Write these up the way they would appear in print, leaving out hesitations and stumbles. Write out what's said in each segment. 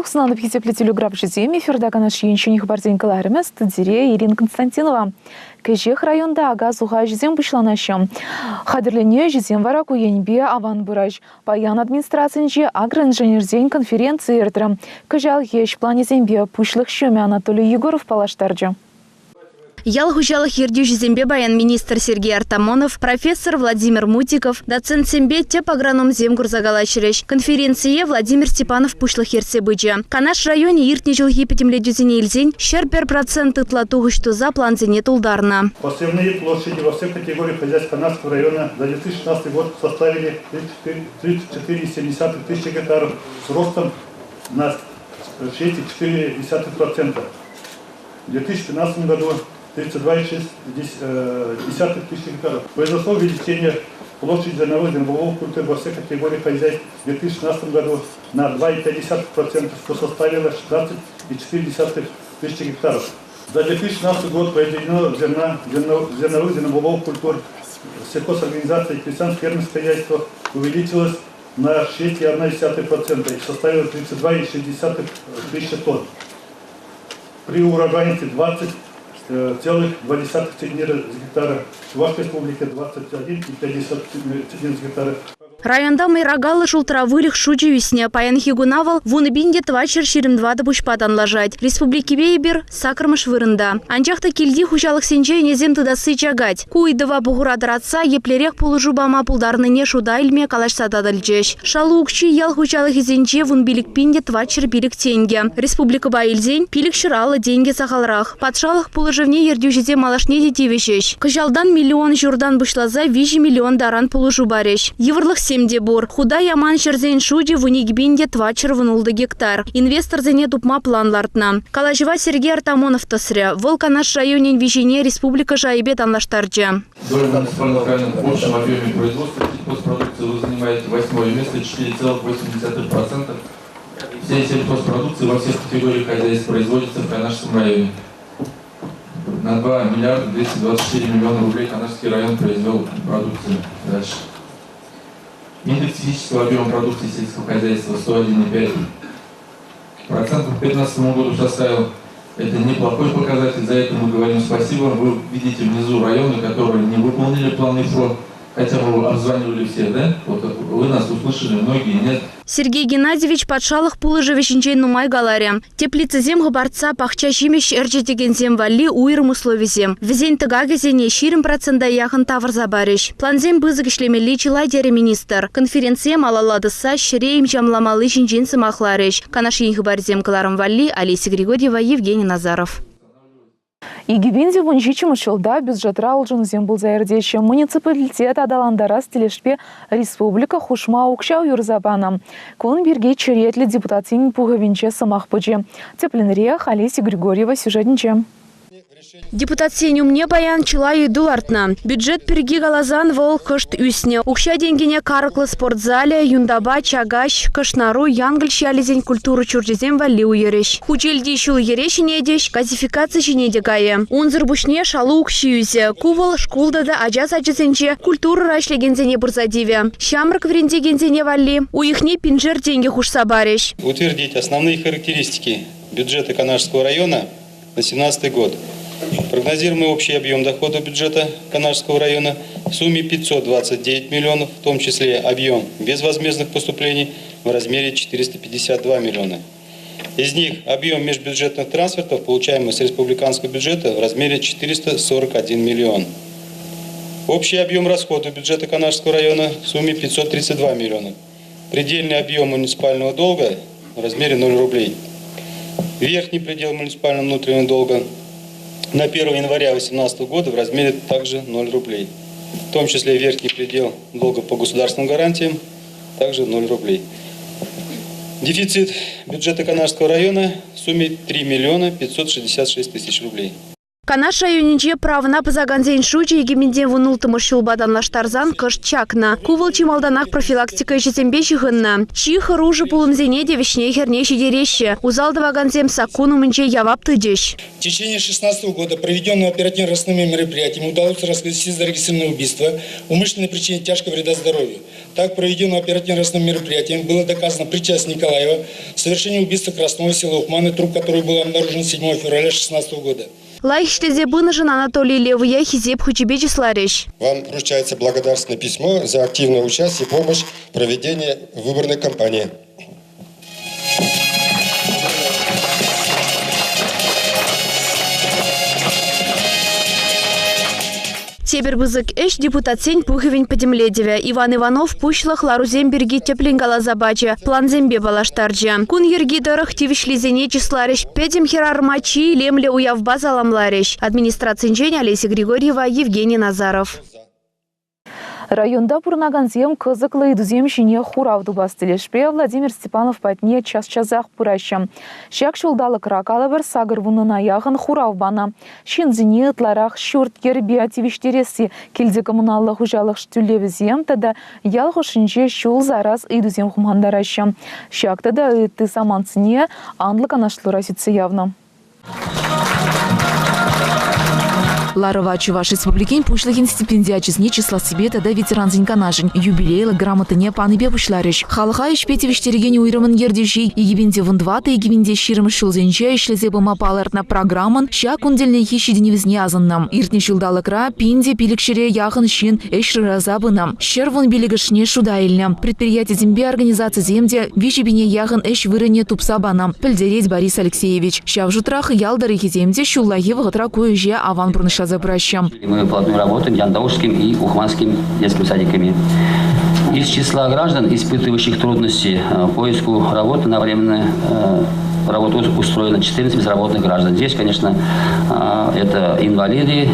Сывлӑх сунатӑп, хисеплӗ телеграфҫӑсем. Эфирта Канаш ен ҫӗнӗ хыпарсен кӑларӑмӗ, студире Ирина Константинова. Кӗҫех районта ака-суха ӗҫӗсем пуҫланаҫҫӗ. Хатӗрленӳ ӗҫӗсем вара ку енпе аван пыраҫ. Паян администрацинче агроинженерсен конференцийӗ иртрӗ. Кӑҫалхи ӗҫ планӗсемпе пуҫлӑх ҫумӗ Анатолий Егоров паллаштарчӗ. Ял хуҫалӑх ертӳҫисемпе паян министр Сергей Артамонов, профессор Владимир Мутиков, доцентсемпе тӗп агрономсем курса калаҫрӗҫ. Конференцие Владимир Степанов пуҫлӑх ертсе пычӗ. Канаш районӗ иртнӗ ҫулхи пӗтӗмлетӳсене илсен 101% ытла тухӑҫ туса плансене тултарнӑ. Посевные площади во всех категориях хозяйств Канашского района за 2016 год составили 34,7 тысячи гектаров с ростом на 6,4%. В 2015 году 32,6 тысяч гектаров. Произошло увеличение площади зерновых зерновых культур во всех категориях хозяйств в 2016 году на 2,5%, что составило 16,4 тысячи гектаров. За 2016 год произведено зерна, зерно, зерновых зернобобовых культур сельхозорганизаций крестьянско-фермерских хозяйствах увеличилось на 6,1% и составило 32,6 тысячи тонн. При урожайности 20,2 центнера с гектара, в Чувашской Республике 21,5 центнера с гектара. Районта мӑйракаллӑ шултра выльӑх шучӗ ӳснӗ. Паянхи куна вӑл 10 424 пуҫпа танлашать. Республикипе эпир саккӑрмӗш вырӑнта. Анчах та килти хуҫалӑхсенче ӗнесем тытасси чакать. Ку ыйтӑва пухура тӑратса еплерех пулӑшу пама пултарнине шута илме калаҫса татӑлчӗҫ. Шалу укҫи ял хуҫалӑхӗсенче 15 405 тенкӗ. Республикӑпа илсен 550 тенкӗ сахалрах. Патшалӑх пулӑшӑвне ертӳҫӗсем малашне те тивӗҫӗҫ. Кӑҫалтан миллион ҫуртан пуҫласа 3 миллион таран пулӑшу парӗҫ. Йывӑрлӑхсем те пур. Хута яман ҫӗрсен шучӗ 12 416 гектар. Инвесторсене тупма план лартнӑ. Калаҫӑва Сергей Артамонов тӑсрӗ. Вӑл Канаш районӗн виҫине республика шайӗпе танлаштарчӗ. Доля муниципальных районов в общем объеме производства сельхозпродукции вы занимаете восьмое место, 4,8%. Всей сельхозпродукции во всех категориях хозяйств производится в Канашском районе. На 2 миллиарда 224 миллиона рублей Канашский район произвел продукцию. Дальше. Индекс физического объема продукции сельского хозяйства 101,5% к 2015 году составил. Это неплохой показатель, за это мы говорим спасибо. Вы видите внизу районы, которые не выполнили план ИФРО, хотя мы обзванивали всех, да? Вот вы нас услышали, многие нет. Сергей Геннадьевич патшалӑх пулӑшӑвӗ ҫинчен нумай каларӗ. Теплицӑсем хӑпартса пахча ҫимӗҫ ӗрчетекенсем валли уйрӑм условисем. Вӗсен тӑкакӗсене 20% яхӑн тавӑрса парӗҫ. Плансем пысӑк, ӗҫлемелли чылай терӗ министр. Конференцие малалла тӑсса ҫӗре имҫамламалли ҫинчен сӑмахларӗҫ. Канаш ен хыпарӗсем кӑларӑм валли Олеся Григорьева, Евгений Назаров. 2017-мӗш ҫулта бюджетра улшӑнусем пулса иртеҫҫӗ. Муниципалитет аталантарас тӗлӗшпе республика хушма укҫа уйӑрса панӑ. Кун пирки черетлӗ депутатсен пухӑвӗнче сӑмах пычӗ. Тӗплӗнрех Олеся Григорьева сюжетӗнче. Депутатсен умне паян чылай ыйту лартнӑ. Бюджет пирки каласан, вӑл кӑшт ӳснӗ. Укҫа-тенкӗне Карӑклӑ спорт залӗ, Юнтапа, Чакаҫ, Кӑшнаруй, Янкӑлч ялӗсен культура ҫурчӗсем валли уйӑрӗҫ. Хучелти ҫул-йӗре ҫӗнетӗҫ, газификаци ҫине те кайӗ. Унсӑр пуҫне шалу укҫи ӳсӗ. Ку вӑл шкул тата ача сачӗсенче, культурӑра ӗҫлекенсене пырса тивӗ. Ҫамрӑк вӗрентекенсене валли уйӑхне пиншер тенкӗ хушса парӗҫ. Утвердить основные характеристики бюджета Канашского района на 2017 год. Прогнозируемый общий объем дохода бюджета Канашского района в сумме 529 миллионов, в том числе объем безвозмездных поступлений в размере 452 миллиона. Из них объем межбюджетных трансфертов, получаемых с республиканского бюджета, в размере 441 миллион. Общий объем расходов бюджета Канашского района в сумме 532 миллиона. Предельный объем муниципального долга в размере 0 рублей. Верхний предел муниципального внутреннего долга на 1 января 2018 года в размере также 0 рублей. В том числе верхний предел долга по государственным гарантиям также 0 рублей. Дефицит бюджета Канашского района в сумме 3 миллиона 566 тысяч рублей. Канаш районӗнче правӑна пӑсакансен шучӗ 2016 ҫулпа танлаштарсан кӑшт чакнӑ. Ку вӑл чи малтанах профилактика ӗҫӗсемпе ҫыхӑннӑ. Чи хӑрушӑ пулӑмсене те вӗҫне-хӗрне ҫитереҫҫӗ. Усал тӑвакансем саккун умӗнче явап тытӗҫ. В течение 2016 года проведенными оперативно-розыскными мероприятиями удалось раскрыть все зарегистрированные убийства, умышленные причине тяжкого вреда здоровью. Так, проведенным оперативно-розыскным мероприятием было доказано причастность Николаева к совершению убийства Красного села Ухманы, труп которого был обнаружен 7 февраля 2016 года. Лайӑх ӗҫлесе пынӑшӑн Анатолий Левыя хисеп хучӗпе чысларӗҫ. Вам вручается благодарственное письмо за активное участие и помощь в проведении выборной кампании. Тепӗр пысӑк ӗҫ депутатсен пухӑвӗн пӗтӗмлетӗвӗ. Иван Иванов пуҫлӑх ларусем пирки тӗплӗн каласа пачӗ, плансемпе паллаштарчӗ. Кун йӗрки тӑрӑх тивӗҫлисене чысларӗҫ, пӗтӗм хӗрарӑма чи илемлӗ уявпа саламларӗҫ. Администрацинчен Олеся Григорьева, Евгений Назаров. Районта пурӑнакансем кӑсӑклӑ ыйтусем ҫине хурав тупас тӗлӗшпе Владимир Степанов патне час-часах пыраҫҫӗ. Ҫак ҫулталӑкра, калӑпӑр, 80-на яхӑн хурав панӑ. Ҫынсене ытларах ҫурт-йӗрпе тивӗҫтересси, килти коммуналлӑ хуҫалӑх тӳлевӗсем тата ял хушшинче ҫул сарас ыйтусем хумхантараҫҫӗ. Ҫак тата ытти самантсене анлӑ канашлура сӳтсе явнӑ. Ларӑва Чӑваш Республикин Пуҫлӑхӗн стипендиачӗсене чыслассипе тата ветерансен канашӗн юбилейлӑ грамотине панипе пуҫларӗҫ. Халӑха ӗҫпе тивӗҫтерекен уйрӑмӑн ертӳҫи 2014-2020 ҫулсенче ӗҫлесе пыма палӑртнӑ программӑн ҫак кун тӗлнехи ҫитӗнӗвӗсене асӑннӑ. Иртнӗ ҫулталӑкра 1500 яхӑн ҫын ӗҫ шыраса пынӑ. 115-шне шута илнӗ. Предприятисемпе организацисем те 3 пине яхӑн ӗҫ вырӑнӗ тупса панӑ, пӗлтерет Борис Алексеевич. Ҫав шутрах ял тӑрӑхӗсем те ҫуллахи вӑхӑтра ку ӗҫе аван пурнӑҫласа пыраҫҫӗ. Мы плотно работаем Яндаушским и Ухманским детскими садиками. Из числа граждан, испытывающих трудности поиску работы на временную работу, устроено 14 безработных граждан. Здесь, конечно, это инвалиды,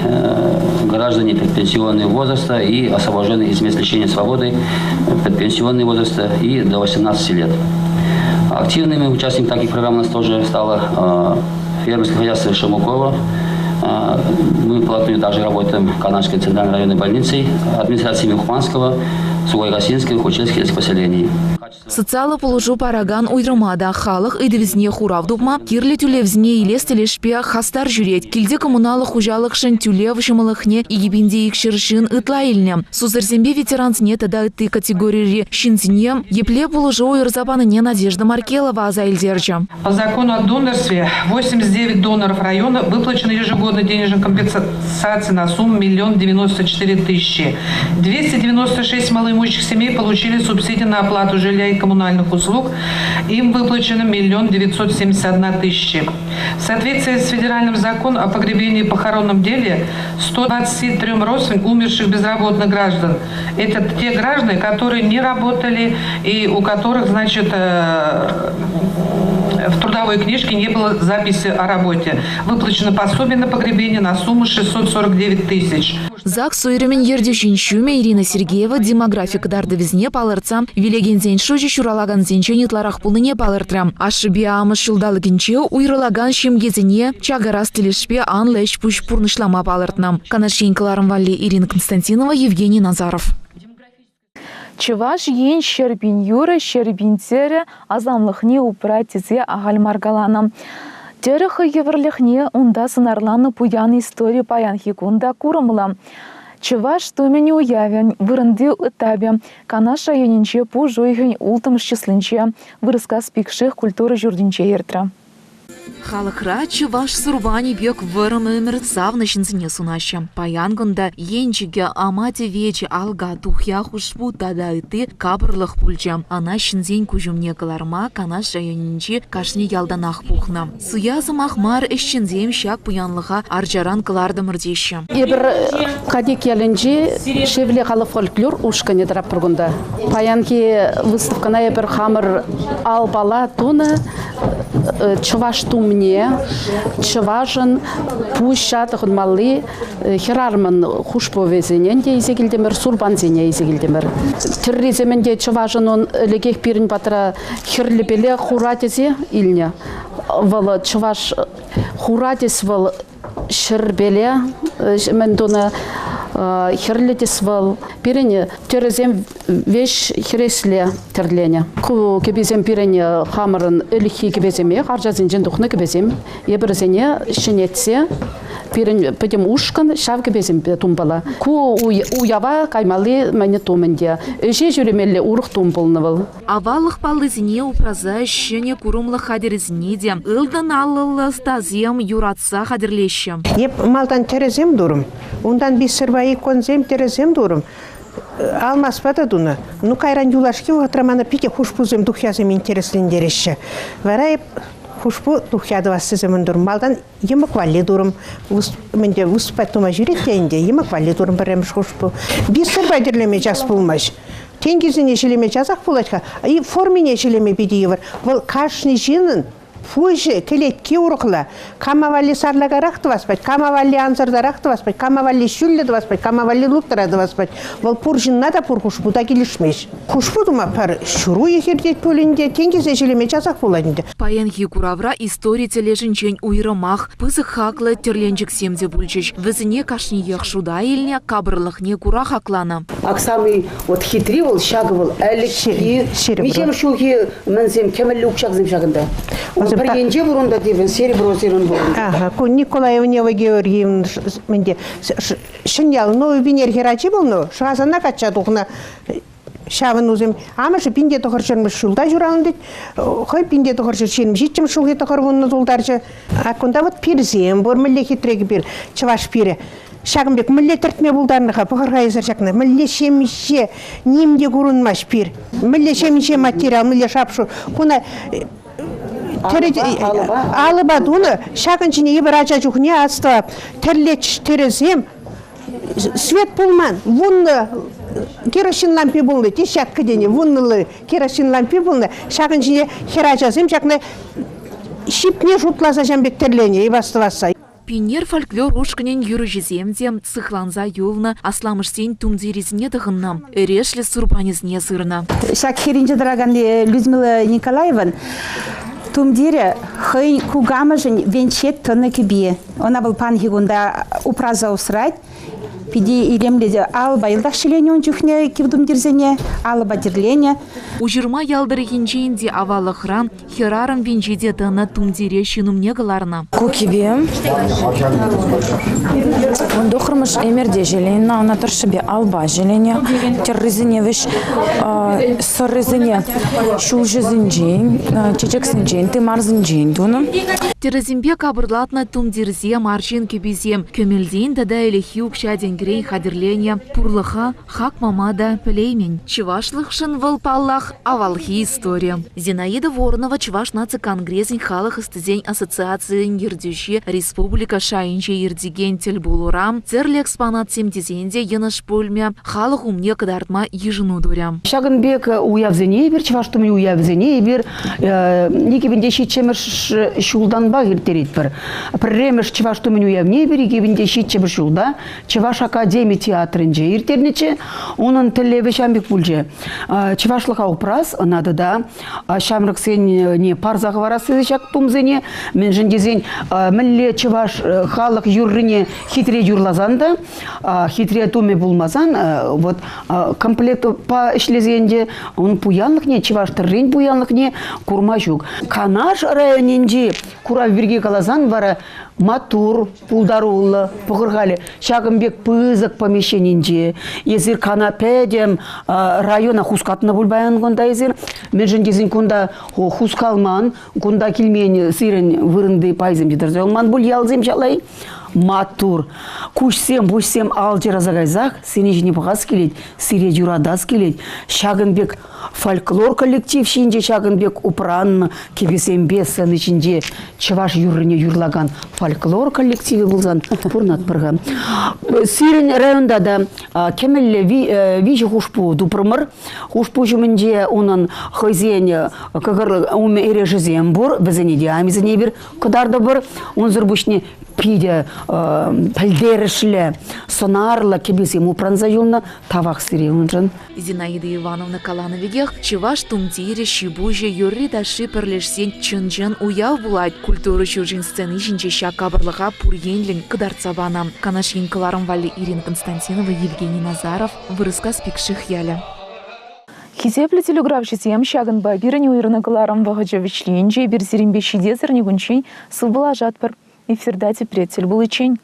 граждане предпенсионного возраста и освобожденные из мест лишения свободы предпенсионного возраста и до 18 лет. Активными участниками таких программ у нас тоже стало фермерское хозяйство Шамукова. Мы плотно также работаем Канашской центральной районной больницей, администрацией Ухманского, Сугайгасинского, Хучельских сельских поселений. Социаллӑ пулӑшу паракан уйрӑма та халӑх ыйтӑвӗсене хурав тупма, кирлӗ тӳлевсене илес тӗлӗшпе хастар ҫӳрет. Килти коммуналлӑ хуҫалӑхшӑн тӳлев ҫӑмӑллӑхне 2200 ҫын ытла илнӗ. Сусӑрсемпе ветерансене тата ытти категорири ҫынсене епле пулӑшу уйӑрса панине Надежда Маркелова аса илтерчӗ. По закону о донорстве 89 доноров района выплачено ежегодно денежной компенсации на сумму 1 094 000. 296 малоимущих семей получили субсидии на оплату жилья и коммунальных услуг. Им выплачено 1 971 000. В соответствии с федеральным законом о погребении и похоронном деле 123 родственникам умерших безработных граждан. Это те граждане, которые не работали и у которых, значит, в трудовой книжке не было записи о работе. Выплачено пособие на погребение на сумму 649 тысяч. ЗАГС уйрӑмӗн ертӳҫин ҫумӗ Ирина Сергеева демографи кӑтартӑвӗсене палӑртса вилекенсен шучӗ ҫуралакансенчен ытларах пулнине палӑртрӗ. Ашшӗпе амӑш ҫулталӑкӗнче уйрӑлакан ҫемьесене чакарас тӗлӗшпе анлӑ ӗҫ-пуҫ пурнӑҫлама палӑртнӑ. Канаш ен кӑларӑм валли Ирина Константинова, Евгений Назаров. Чӑваш Ен 100 000 юрӑ, 100 000 тӗрӗ асамлӑхне упрать тесе ахаль мар каланӑ. Тӗрӗ хӑй евӗрлӗхне унта сӑнарланӑ пуян истори паянхи кун та курӑмлӑ. Чӑваш тумӗн уявӗн вырӑнти этапӗ Канаш районӗнче пуш уйӑхӗн 6-мӗш числинче Вырӑскас Пикших культура ҫуртӗнче иртрӗ. Халӑхра чӑваш сурпанӗ пек вӑрӑм ӗмӗр савнӑ ҫынсене сунаҫҫӗ. Паян кунта енчӗкӗ, ама тевечӗ, алка, тухья, хушпу тата ытти капӑрлӑх пулчӗ. Ӑна ҫынсен куҫ умне кӑларма Канаш районӗнчи кашни ялтанах пухнӑ. Суя сӑмах мар, ӗҫченсем ҫак пуянлӑха арчаран кӑлартӑмӑр теҫҫӗ. Эпир Катек ялӗнчи Шевле халӑх фольклор ушкӑнӗ тӑратпӑр кунта. Паянхи выставкӑна эпир хамӑр алпала тунӑ чӑваш тумне, чӑвашӑн пуҫа тӑхӑнмалли хӗрарӑмӑн хушпӑвӗсене те илсе килтӗмӗр, сурпансене илсе килтӗмӗр. Тӗррисем ӗнтӗ чӑвашӑн ун ӗлӗкех пирӗн патра хӗрлӗпеле хура тӗсе илнӗ. Вӑл чӑваш хура тӗс вӑл. ҫӗрпеле мӗн тунӑ хӗрлӗ тӗс вӑл. Пирӗн тӗрӗсем веҫ хӗресле тӗрленӗ. Ку кӗпесем пирӗн хамӑрӑн ӗлӗкхи кӗпесемех, арчасенчен тухнӑ кӗпесем. Эпир вӗсене ҫӗнетсе пирӗн пӗтӗм ушкӑн ҫав кӗпесемпе тумпала. Ку уява каймалли мӗн тум ӗнтӗ. Ӗҫе ҫӳремелле урӑх тум пулнӑ вӑл. Аваллӑх паллисене упраса ҫӗнӗ курӑмлӑх хатӗрӗсене те ылтӑн алӑллӑ ӑстасем юратса хатӗрлеҫҫӗ. Эп малтан тӗрӗсем турӑм. Унтан бисерпа иконсем тӗрӗсем турӑм. Алмазпа та тунӑ. Ну, кайран юлашки вӑхӑтра мана питӗ хушпусем, тухьясем интереслентереҫҫӗ. Вара эп хушпу тухья тӑвас тесе мӗн турӑм. Малтан йӑмӑк валли турӑм. Мӗнте выступать тума ҫӳрет те ӗнтӗ, йӑмӑк валли турӑм пӗрремӗш хушпу. Бисерпа тӗрлеме час пулмасть. Тенкисене ҫӗлеме часах пулать-ха. И формине ҫӗлеме питӗ йывӑр. Вӑл кашни ҫыннӑн пуҫӗ, кӗлетки урӑхла. Кама валли сарлакарах тӑвас пать, кама валли ансӑртарах тӑвас пать, кама валли ҫӳллӗ тӑвас пать, кама валли луптӑра тӑвас пать. Вӑл пур ҫынна та пур хушпу та килӗшмест. Хушпу тума пӗр ҫур уйӑх иртет пулин те, тенкӗсен ҫӗлеме часах пулать ӗнтӗ. Паянхи куравра истори тӗлӗшӗнчен уйрӑмах пысӑк хаклӑ тӗрленчӗксем те пулчӗҫ. Вӗсене кашниех шута илнӗ, капӑрлӑхне кура хакланӑ. Ак самый вот хитри вӑл, ҫакӑ вӑл ӗлӗкхи миҫемӗш ҫулхи мӗнсем кӗмӗллӗ укҫасем ҫакӑнта. Пӗр енче пур унта типӗ, серебро сирӗн пур. Ага, ку Николаева Нева Георгиевна мӗнте Ҫӗньял Новый Пинер хӗрачи пулнӑ, Шӑхасана качча тухнӑ. Ҫавӑн усем амӑшӗ 1940 ҫулта ҫуралнӑ тет, хӑй 1927 ҫулхи 90 тултарчӗ. А кунта вот пирсем пур, мӗнле хитре пир, чӑваш пирӗ. Ҫакӑн пек мӗнле тӗртме пултарнӑ-ха, пӑхӑр-ха эсӗр ҫакна, мӗнле ҫемҫе, ним те курӑнмасть пир. Мӗнле ҫемҫе материал, мӗнле шап-шур. Куна алӑпа тунӑ, ҫакӑн ҫине эпир ача чухне аслӑ тӗрлетчӗҫ тӗрӗсем, свет пулман, вуннӑ керосин лампи пулнӑ, десятка тенӗ, вуннӑллӑ керосин лампи пулнӑ. Ҫакӑн ҫине хӗрачасем ҫакна ҫипне шутласа ҫам пек тӗрленӗ, ивас тӑвасса. Пинер фольклор ушкӑнӗн юрӑҫисем те сыхланса юлнӑ асламӑшсен тумтирӗсене тӑхӑннӑ, эрешлӗ сурпанӗсене сырнӑ. Ҫак хӗрринче тӑракан Людмила Николаеван тумтирӗ хӑйӗн кукамӑшӗн венчет тӑнӑ кӗпи. Ӑна вӑл панхи кунта упраса усрать. Питӗ илемлӗ те алӑпа йӑлтах ҫӗленӗ ун чухне кив тумтирсене, алӑпа тӗрленӗ. Уҫырма ял тӑрӑхӗнчен те аваллӑхра хӗрарӑм венчете тӑнӑ тумтире ҫын умне кӑларнӑ. Ку кӗпе вунтӑххӑрмӗш ӗмӗрте ҫӗленӗ, ӑна тӑршшӗпе алпа ҫӗленӗ. Тӗррисене вӗҫ сӑррисене ҫулҫӑсенчен, чечексенчен, тымарсенчен тунӑ. Тӗрӗсемпе капӑрлатнӑ тумтирсем, арҫын кӗписем, кӗмӗлтен тата ӗлӗкхи укҫа-тенкӗрен хатӗрленӗ пурлӑха хак пама та пӗлеймӗн. Чӑвашлӑхшӑн вӑл, паллах, авалхи истори. Зинаида Воронова Чӑваш наци конгресӗн халӑх ӑстисен ассоциацийӗн ертӳҫи республика шайӗнче иртекен тӗлпулура тӗрлӗ экспонатсем тесен те йӑнӑш пулмӗ, халӑх умне кӑтартма йышӑну турӗ. Ҫакӑн пек уявсене эпир, чӑваш тумӗн уявӗсене эпир 2007-мӗш ҫултанпах ирттеретпӗр. Пӗрремӗш чӑваш тумӗн уявне эпир 2007-мӗш ҫулта Чӑваш академи театрӗнче ирттернӗччӗ. Унӑн тӗллевӗ ҫавӑн пек пулчӗ. Чӑвашлӑха упрас, ӑна тата ҫамрӑксене парса хӑварас тесе ҫак тумсене, мӗншӗн тесен мӗнле чӑваш халӑх юррине хитре юрласан та, хитре тумӗ пулмасан, вот комплектпа ӗҫлесен те ун пуянлӑхне, чӑваш тӗррин пуянлӑхне курма ҫук. Канаш районӗнчи курав пирки каласан вара маттур, пултаруллӑ, пӑхӑр-халӗ ҫакӑн пек пысӑк помещенинче эсир кана пӗтӗм района хускатнӑ пуль паян кунта эсир. Мӗншӗн тесен кунта хускалман, кунта килмен сирӗн вырӑнти пайсем те тӑрса юлман пуль ялсем ҫалай. Маттур. Куҫсем, пуҫсем алчӑраса кайсах сине ҫине пӑхас килет, сире юратас килет. Ҫакӑн пек фольклор коллектив ҫинче ҫакӑн пек упраннӑ кӗвӗсемпе сцена ҫинче чӑваш юррине юрлакан фольклор коллективӗ пулсан пурӑнатпӑр-ха. Сирӗн районта та кӗмӗллӗ виҫӗ хушпу тупрӑмӑр. Хушпу ҫумӗнче унӑн хӑйсен кӑкӑр умӗ эрешӗсем пур, вӗсене те амисене эпир кӑтартӑпӑр. Унсӑр пуҫне. Питӗ пӗлтерӗшлӗ, сӑнарлӑ кӗпесем упранса юлнӑ. Тавах сире уншӑн. Зинаида Ивановна каланӑ пекех, чӑваш тумтирӗ, ҫи-пуҫӗ, юрри-ташши пӗрлешсен чӑн-чӑн уяв пулать. Культура ҫурчӗн сцени ҫинче ҫак капӑрлӑха пур енлӗн кӑтартса панӑ. Канаш ен кӑларӑм валли Ирина Константинова, Евгений Назаров, Вырӑскас Пикших ялӗ. Хисеплӗ телеграфҫӑсем, ҫакӑнпа пирӗн уйӑрнӑ кӑларӑм вӑхӑчӗ вӗҫленчӗ. Эпир сирӗнпе ҫитес эрнекунччен сывпуллашатпӑр. Эфирта тепре тӗл пуличчен.